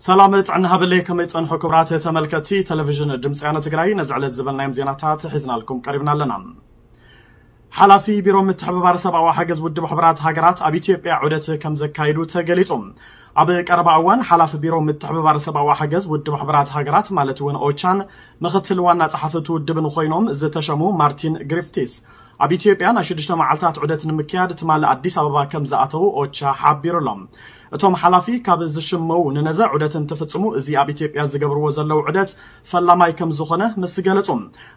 ሰላም ጥዕና ሃበለይ፣ ከመይ ጸንሑ ክቡራት ተመልከትቲ ቴሌቪዥን ድምፂ ወያነ ትግራይ? ነዚ ዕለት ዝበልናዮም ዜናታት ሒዝናልኩም ቀሪብና ኣለና። ሓላፊ ቢሮ ምትሕብባር ሰብኣዊ ሓገዝ ውድብ ሕቡራት ሃገራት ኣብ ኢትዮጵያ ዑደት ከም ዘካይዱ ተገሊጹ። ኣብ ቀረባ እዋን ሓላፊ ቢሮ ምትሕብባር ሰብኣዊ ሓገዝ ውድብ ሕቡራት ሃገራት ማለት እውን ኦቻን ምክትል ዋና ጸሓፊ እቲ ውድብን ኮይኖም ዝተሸሙ ማርቲን ግሪፍቲስ ኣብ ኢትዮጵያ ናይ ሽዱሽተ መዓልታት ዑደት ንምክያድ ትማሊ ኣዲስ ኣበባ ከም ዝኣተዉ ኦቻ ሓቢሩ ኣሎ። እቶም ሓላፊ ካብ ዝሽመው ንነዘ ዑደት እንትፍጽሙ እዚ ኣብ ኢትዮጵያ ዝገብርዎ ዘለዉ ዑደት ፈላማይ ከም ዝኾነ ምስ ገለጹ፣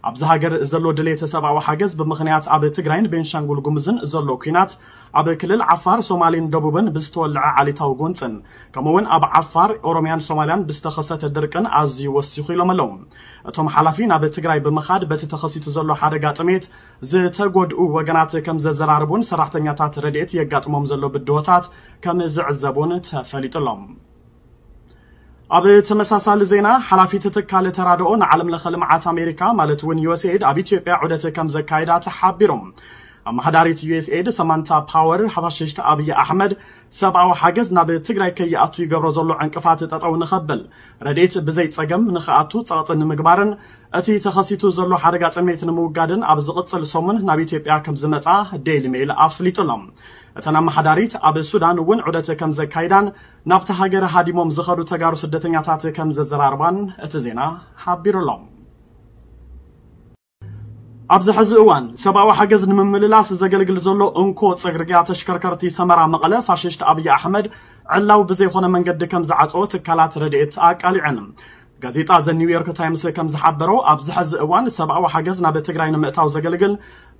ኣብዚ ሃገር ዘሎ ድሌት ሰብኣዊ ሓገዝ ብምኽንያት ኣብ ትግራይን ቤንሻንጉል ጉምዝን ዘሎ ኲናት፣ ኣብ ክልል ዓፋር፣ ሶማሌን ደቡብን ብዝተወልዐ ዓሊታዊ ጎንጽን ከምኡውን ኣብ ዓፋር፣ ኦሮሚያን ሶማልያን ብዝተኸሰተ ድርቅን ኣዝዩ ወሲኹ ኢሎም ኣለዉ። እቶም ሓላፊ ናብ ትግራይ ብምኻድ በቲ ተኸሲቱ ዘሎ ሓደጋ ጥሜት ዝተጎድኡ ወገናት ከም ዘዘራርቡን ሰራሕተኛታት ረድኤት የጋጥሞም ዘሎ ብድሆታት ከም ዝዕዘቡን ተፈሊጡ ኣሎ። ኣብ ተመሳሳሊ ዜና፣ ሓላፊት ትካል ተራድኦ ንዓለም ለኸ ልምዓት ኣሜሪካ ማለት እውን ዩኤስኤድ ኣብ ኢትዮጵያ ዑደት ከም ዘካየዳ ተሓቢሩ። ኣመሓዳሪት ዩኤስኤድ ሰማንታ ፓወር ሓፋሽሽቲ ኣብይ ኣሕመድ ሰብኣዊ ሓገዝ ናብ ትግራይ ከይኣቱ ይገብሮ ዘሎ ዕንቅፋት ጠጠው ንኸብል ረድኤት ብዘይ ጸገም ንኽኣቱ ጸቕጢ ንምግባርን እቲ ተኸሲቱ ዘሎ ሓደጋ ጥሜት ንምውጋድን ኣብ ዝቕጽል ሰሙን ናብ ኢትዮጵያ ከም ዝመጻ ዴይሊ ሜይል ኣፍሊጡ ኣሎ። እተን ኣመሓዳሪት ኣብ ሱዳን እውን ዑደት ከም ዘካይዳን ናብታ ሃገር ሃዲሞም ዝኸዱ ተጋሩ ስደተኛታት ከም ዘዘራርባን እቲ ዜና ሓቢሩ ኣሎ። ኣብዚ ሕዚ እዋን ሰብኣዊ ሓገዝ ንምምልላስ ዘገልግል ዘሎ እንኮ ጽርግያ ተሽከርከርቲ ሰመራ መቐለ ፋሽስት ኣብይ ኣሕመድ ዕላው ብዘይኮነ መንገዲ ከም ዝዓጸዎ ትካላት ረድኤት ኣቃሊዐን። ጋዜጣ ዘ ኒውዮርክ ታይምስ ከም ዝሓበሮ ኣብዚ ሕዚ እዋን ሰብኣዊ ሓገዝ ናብ ትግራይ ንምእታው ዘገልግል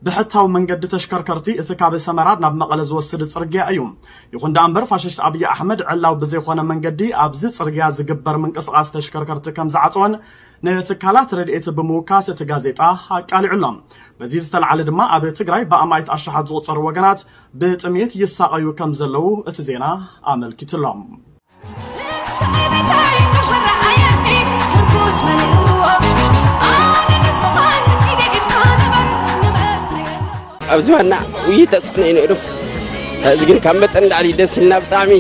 ብሕታዊ መንገዲ ተሽከርከርቲ እቲ ካብ ሰመራ ናብ መቐለ ዝወስድ ጽርግያ እዩ። ይኹን ደኣ እምበር ፋሽስት ኣብይ ኣሕመድ ዕላው ብዘይኮነ መንገዲ ኣብዚ ጽርግያ ዝግበር ምንቅስቓስ ተሽከርከርቲ ከም ዝዓጸወን ንትካላት ረድኤት ብምውካስ እቲ ጋዜጣ ኣቃሊዑ ኣሎ። በዚ ዝተለዓለ ድማ ኣብ ትግራይ ብኣማኢት ኣሽሓት ዝቑጸሩ ወገናት ብጥሜት ይሳቐዩ ከም ዘለዉ እቲ ዜና ኣመልኪቱ ኣሎ። ኣብዚ ዋና ውይይት ተጽዕኖ እዩ ነይሩ። እዚ ግን ካብ መጠን ላዕሊ ደስ ኢልና ብጣዕሚ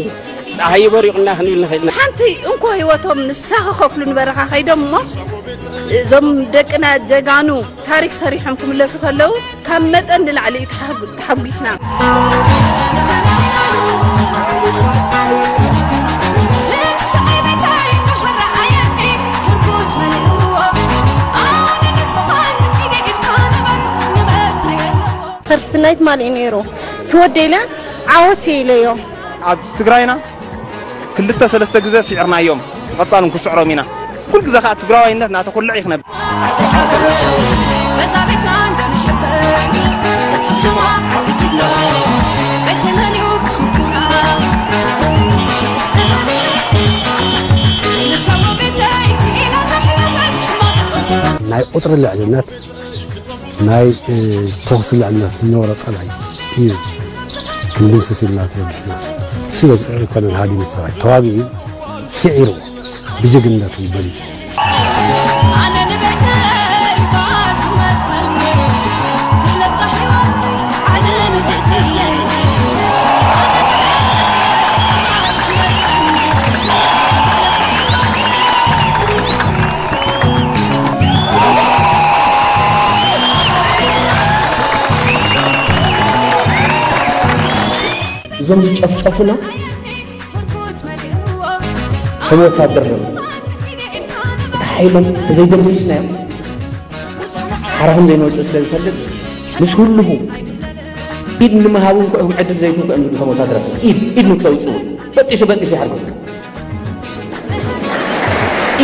ጸሓይ በሪቑና ክንብል ንኽእል ኢና። ሓንቲ እንኮ ህይወቶም ንሳ ክኸፍሉ ንበረኻ ከይዶም እሞ እዞም ደቅና ጀጋኑ ታሪክ ሰሪሖም ክምለሱ ከለዉ ካብ መጠን ንላዕሊ እዩ ተሓጉ-፣ ተሓጒስና። ክርስትናይ ትማሊ እዩ ነይሩ። ትወደይ ኢለ ዓወት እየ ኢለዮ። ኣብ ትግራይና ክልተ ሰለስተ ግዜ ስዒርናዮም፣ ብቐጻል እውን ክስዕሮም ኢና። ኩሉ ግዜ ከዓ ትግራዋይነት እናተኹልዕ እዩ ክነብር። ናይ ቁፅሪ ልዕልነት፣ ናይ፣ እ፣ ተኹሲ ልዕልነት ዝነበሮ ፀላኢ እዩ ክንድምስስ ኢልና ተበጊስና። እሱ ኣይኮነን ሃዲሙ እቲ ሰራዊት፣ ተዋጊኡ ስዒርዎ፣ ብጅግንነቱ በሊፁ። ኣነ ንቤተይ እባ ዝመፅእ፣ ትለብሳ ህይወት፣ ኣነ ንቤተይ። እዞም ዝጨፍጨፉና ከም ወታደር ነው። እቲ ሓይሎም ተዘይደምሲስናዮም ሓራኹም ዘይንወፅእ ስለ ዝፈልጥ ምስ ህልኹ ኢድ ንምሃብ እንኳ እዮም ዕድል ዘይትንኩ እዮም ዝብሉ። ከም ወታደራት ኢድ ኢድ ንክተውፅኡ በጢሱ በጢሱ ይሓርኩም።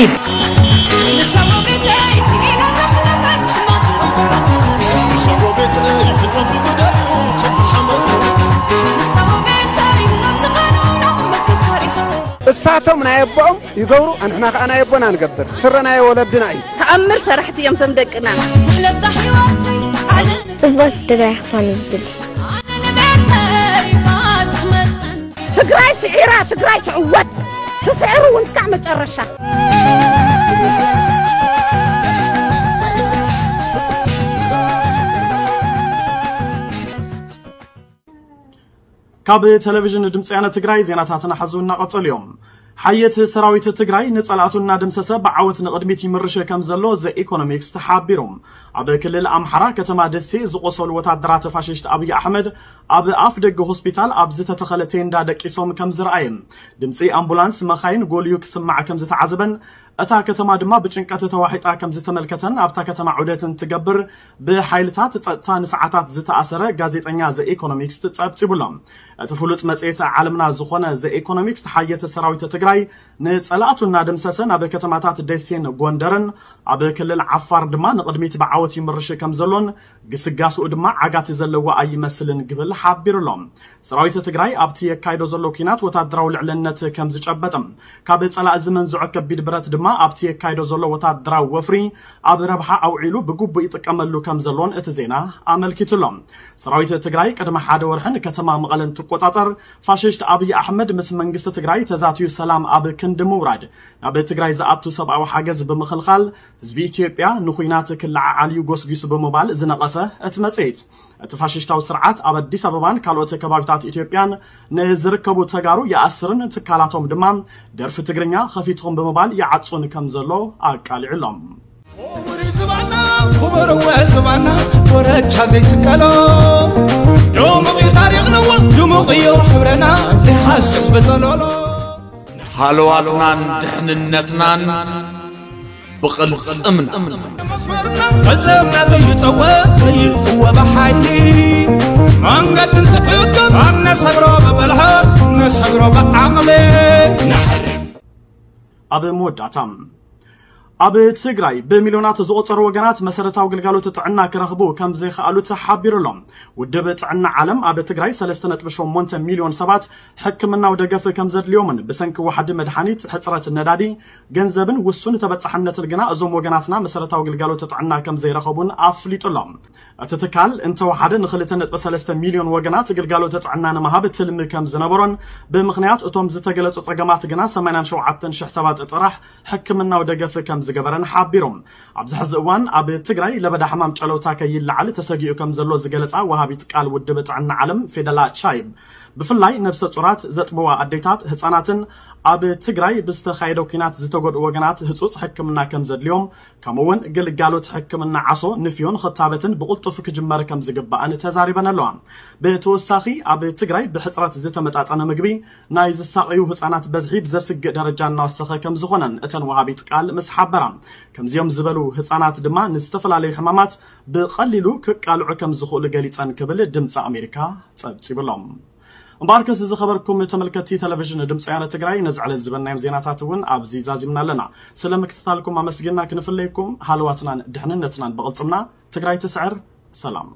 ኢድ እሳቶም ናይ ኣቦኦም ይገብሩ፣ ኣንሕና ከዓ ናይ ኣቦና ንገብር። ስረ ናይ ወለድና እዩ። ተኣምር ሰራሕቲ እዮም እቶም ደቅና። ጽብቕቲ ትግራይ ክትኮን እዩ ዝድሊ። ትግራይ ስዒራ፣ ትግራይ ትዕወት። ትስዕር እውን እስካዕ መጨረሻ። ካብ ቴሌቪዥን ድምፂ ወያነ ትግራይ ዜናታትና ሕዚ እናቐጸሉ እዮም። ሓየት ሰራዊት ትግራይ ንጸላእቱ እናደምሰሰ ብዓወት ንቕድሚት ይምርሽ ከም ዘሎ ዘ ኢኮኖሚክስ ተሓቢሩ። ኣብ ክልል ኣምሓራ ከተማ ደሴ ዝቆሰሉ ወታደራት ፋሽስት ኣብይ ኣሕመድ ኣብ ኣፍ ደገ ሆስፒታል ኣብ ዝተተኸለ ቴንዳ ደቂሶም ከም ዝረኣየ፣ ድምፂ ኣምቡላንስ መኻይን ጎልዩ ክስማዕ ከም ዝተዓዘበን እታ ከተማ ድማ ብጭንቀት ተዋሒጣ ከም ዝተመልከተን ኣብታ ከተማ ዑደት እንትገብር ብሓይልታት ጸጥታ ንሰዓታት ዝተኣሰረ ጋዜጠኛ ዘ ኢኮኖሚክስ ጸብጺቡሎ። እቲ ፍሉጥ መጽሔት ዓለምና ዝኾነ ዘ ኢኮኖሚክስ ሓየተ ሰራዊት ትግራይ ንጸላእቱ እናደምሰሰ ናብ ከተማታት ደሴን ጎንደርን ኣብ ክልል ዓፋር ድማ ንቕድሚት ብዓወት ይምርሽ ከም ዘሎን ግስጋስኡ ድማ ዓጋቲ ዘለዎ ኣይመስልን ክብል ሓቢሩ ኣሎ። ሰራዊት ትግራይ ኣብቲ የካይዶ ዘሎ ኲናት ወታደራዊ ልዕልነት ከም ዝጨበጠ፣ ካብ ጸላእ ዝመንዝዖ ከቢድ ብረት ድማ ኣብቲ የካይዶ ዘሎ ወታደራዊ ወፍሪ ኣብ ረብሓ ኣውዒሉ ብግቡእ ይጥቀመሉ ከም ዘሎን እቲ ዜና ኣመልኪቱ ኣሎ። ሰራዊት ትግራይ ቅድሚ ሓደ ወርሒ ንከተማ መቐለ እንትቆጻጸር፣ ፋሽስት ኣብይ ኣሕመድ ምስ መንግስቲ ትግራይ ተዛትዩ ሰላም ኣብ ክንዲ ምውራድ፣ ናብ ትግራይ ዝኣቱ ሰብኣዊ ሓገዝ ብምኽልኻል፣ ህዝቢ ኢትዮጵያ ንኹናት ክለዓዓል እዩ ጎስጒሱ ብምባል ዝነቐፈ እቲ መጽሔት፣ እቲ ፋሽስታዊ ስርዓት ኣብ ኣዲስ ኣበባን ካልኦት ከባቢታት ኢትዮጵያን ንዝርከቡ ተጋሩ ይኣስርን ትካላቶም ድማ ደርፊ ትግርኛ ኸፊትኩም ብምባል ይዓጹን ከም ዘሎ ኣቃሊዑሎም። ክቡር ዝባና፣ ክቡር ወ ዝባና፣ ወረቻ ዘይስቀሎ። ድሙቕ እዩ ታሪኽና፣ ድሙቕ እዩ ሕብረና፣ ዘይሓስብ በጸሎሎ። ሃለዋትናን ድሕንነትናን ብቕልጽምና። መስመርና፣ ቅልጽምና ዘይጠወ፣ ዘይጥወ ብሓይሊ። መንገድን ትዕግም፣ ኣብ ነሰግሮ ብብልሃት፣ ነሰግሮ ብዓቕሊ። ኣብ መወዳእታ፣ ኣብ ትግራይ ብሚልዮናት ዝቑጸሩ ወገናት መሰረታዊ ግልጋሎት ጥዕና ክረኽቡ ከም ዘይኸኣሉ ተሓቢሩ ኣሎ። ውድብ ጥዕና ዓለም ኣብ ትግራይ ሰለስተ ነጥቢ ሸሞንተ ሚልዮን ሰባት ሕክምናዊ ደገፍ ከም ዘድልዮምን ብሰንኪ ዋሕዲ መድሓኒት፣ ሕጽረት ነዳዲ፣ ገንዘብን ውሱን ተበጻሕነትን ግና እዞም ወገናትና መሰረታዊ ግልጋሎት ጥዕና ከም ዘይረኸቡን ኣፍሊጡ ኣሎ። እቲ ትካል እንተወሓደ ንክልተ ነጥቢ ሰለስተ ሚልዮን ወገናት ግልጋሎት ጥዕና ንምሃብ ትልሚ ከም ዝነበሮን ብምኽንያት እቶም ዝተገለጹ ጸገማት ግና ሰማንያን ሸውዓተን ሽሕ ሰባት ጥራሕ ሕክምናዊ ደገፍ ከም ዝገበረን ሓቢሩ። ኣብዚ ሕዚ እዋን ኣብ ትግራይ ለበዳ ሕማም ጨለውታ ከይለዓል ተሰጊኡ ከም ዘሎ ዝገለጻ ወሃቢት ቃል ውድብ ጥዕና ዓለም ፌደላ ቻይብ፣ ብፍላይ ነብሰ ጹራት፣ ዘጥብዋ ኣዴታት፣ ህጻናትን ኣብ ትግራይ ብዝተኻየደ ኲናት ዝተጎድኡ ወገናት ህጹጽ ሕክምና ከም ዘድልዮም፣ ከምኡ እውን ግልጋሎት ሕክምና ዓሶ፣ ንፍዮን ክታበትን ብቕልጡፍ ክጅመር ከም ዝግባእን ተዛሪበን ኣለዋ። ብተወሳኺ ኣብ ትግራይ ብሕጽረት ዝተመጣጠነ ምግቢ ናይ ዝሳቐዩ ህጻናት በዝሒ ብዘስግእ ደረጃ እናወሰኸ ከም ዝኾነን እተን ወሃቢት ቃል ምስ ሓበራ፣ ከምዚኦም ዝበሉ ህጻናት ድማ ንዝተፈላለዩ ሕማማት ብቐሊሉ ክቃልዑ ከም ዝኽእሉ ገሊጸን ክብል ድምፂ ኣሜሪካ ጸብጺቡሎም። እምበኣርከስ ዝኸበርኩም ተመልከትቲ ቴሌቪዥን ድምፂ ወያነ ትግራይ፣ ነዚ ዕለት ዝበልናዮም ዜናታት እውን ኣብዚ ዛዚምና ኣለና። ስለ ምክትታልኩም ኣመስጊንና ክንፍለየኩም፣ ሃለዋትናን ድሕንነትናን ብቕልፅምና። ትግራይ ትስዕር። ሰላም።